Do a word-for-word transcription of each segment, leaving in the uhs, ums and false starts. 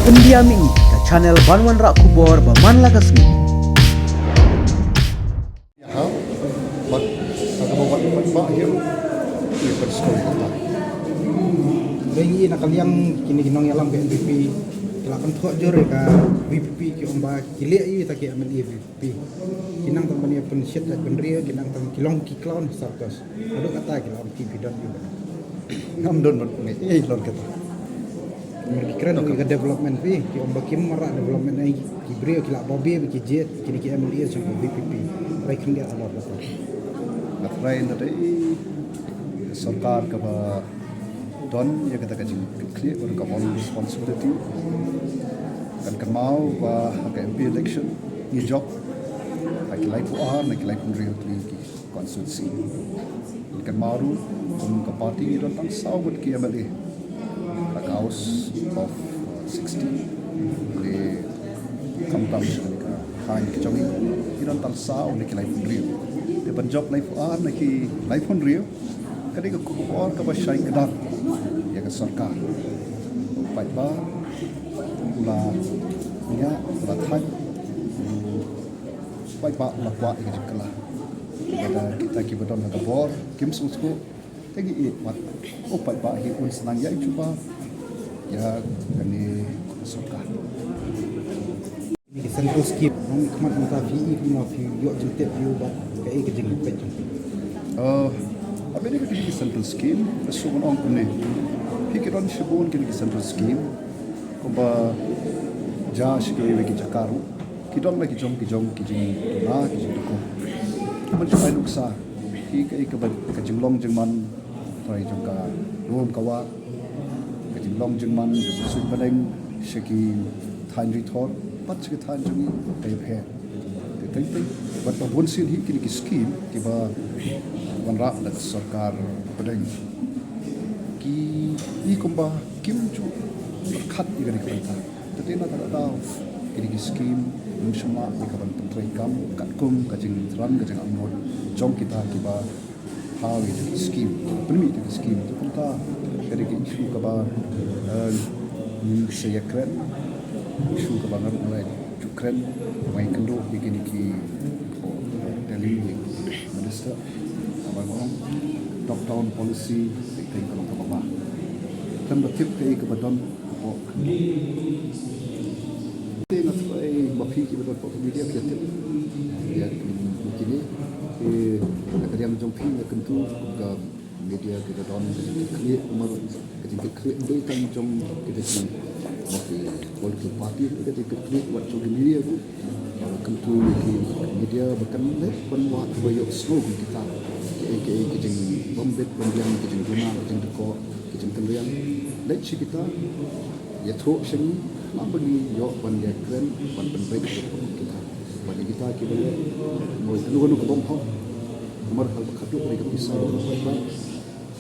India Mih, ka channel ban wanrah khubor ba man la ka sngi. Ïa ha, bad ha kaba wat paidbah hi ruh ïa pynskhem ïa kata. Dei ngi na ka liang kine ki nongïalam ka N P P ki la kynthoh jur ïa ka V P P, ki ong ba ki leh ïa kita ki M L A V P P. Ki nang tang ban ïa pynshit lait bynriew, ki nang tang ki long ki clown circus. Haduh katta ki la ong ki phi don ïa u. Ngam don ban ong ei ei lon kata. Namar ki kren ïa ka development phi, ki ong ba kim wanrah development ei, ki briew ki la bobi ba ki jied kine ki M L A jong ka V P P. Trai khyndiat halor kata. Nga trai na dei ka sorkar kaba don ïa kata ka jingkitkhlieh bad ka own responsibility. Kan kynmaw ba ha ka M P election ngi jop ha ki laiphew ar na ki laiphew hynriew tylli ki constituency. Kan kynmaw ruh kum ka party ngi don tang saw ngut ki M L A ha ka House of sixty. Te khamtam sha kane ka thaiñ ka jong ngi ngi don tang saw na ki laiphew hynriew. Te ban jop laiphew ar na ki laiphew hynriew ka dei ka khubor kaba shai kdar ïa ka sorkar. Paidbah u la ïa u la thait, paidbah u la kwah ïa ka jingkylla. Lada kita kiba don ha ka bor kim sngewskuh, te ngi ïeit wat u paidbah hi un sa nang ïa i jubab ïa kane ka sorkar. Ki central scheme, nongkhmat mynta phi i kumno phi ïoh jingtip ïa u bad kaei ka jingpeit jong phi? Uh, Ap ïa kine ki central scheme, ka shu ban ong kumne. Phi, ki don shibun kine ki central scheme kumba jia sha kiwei kiwei ki jaka ruh ki don la ki jong ki jong ki jingduna ki jingdukor. Kumba jong ai nuksa, phi, kaei kaba ka jinglong jingman trai jong ka lum ka wah, ka jinglong jingman jong ka suiñ bneng sha ki thaiñ ri thor bad sha ki thaiñ jong ngi ka ïapher. Te teng teng bad ba bun sien hi kine ki skim kiba wanrah da ka sorkar pdeng ki i kumba kim ju pyrkhat ïa kane ka bynta. Te na kata ka daw kine ki skim ngim shym lah ïa ka ban pyntreikam katkum ka jingthrang ka jingangnud jong kita kiba thaw ïa ki skim, pynmih ïa ki skim. Te kumta ka dei ka issue kaba, eh, ngin sa ïakren, issue kaba ngan ong ïa ju kren, ba ngi kynduh ïa kine ki, oh, Delhi, ïa ki Minister, kaba ong top down policy, dei teng ka long kaba bha. Kan ba tip kaei kaba don hapoh. Te nga tharai ma phi kiba don hapoh ka media phi ïa tip ïa kine. Te na ka liang jong phi nga kyntu ka media ka don ka jingkitkhlieh, namar ka jingkitkhlieh ym dei tang jong kita ki, ma ki political party, ka jingkitkhlieh wat jong ki media ruh. Kyntu ïa ki media ba kan leh ban wad ba ïohsngew kum kita. Kaei kaei ka jingbym bit bym biang, ka jingduna, ka jingdukor, ka jingkynriang. Leit sha kita, ïathuh sha ngi, khnang ba ngi ïoh ban ïakren, ban pynbeit ïa kita. Bad ïa kita kiba leh, mo ïa kano kano ka bym hok. Namar haba ka duk ïa ka pisa ba ka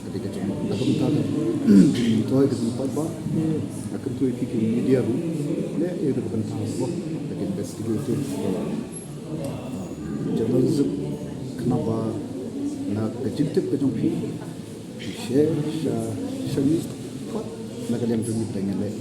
Ka dei ka jingmut na ka bynta ka jingmyntoi ka jingpaidbah. Nga kyntu ïa ki, ki media ruh, leh ïa ka bynta ka investigative, uh, journalism, khnang ba na ka jingtip ka jong phi, phi share sha, sha ngi, pat na ka liang jong ngi pdeng ngi leh.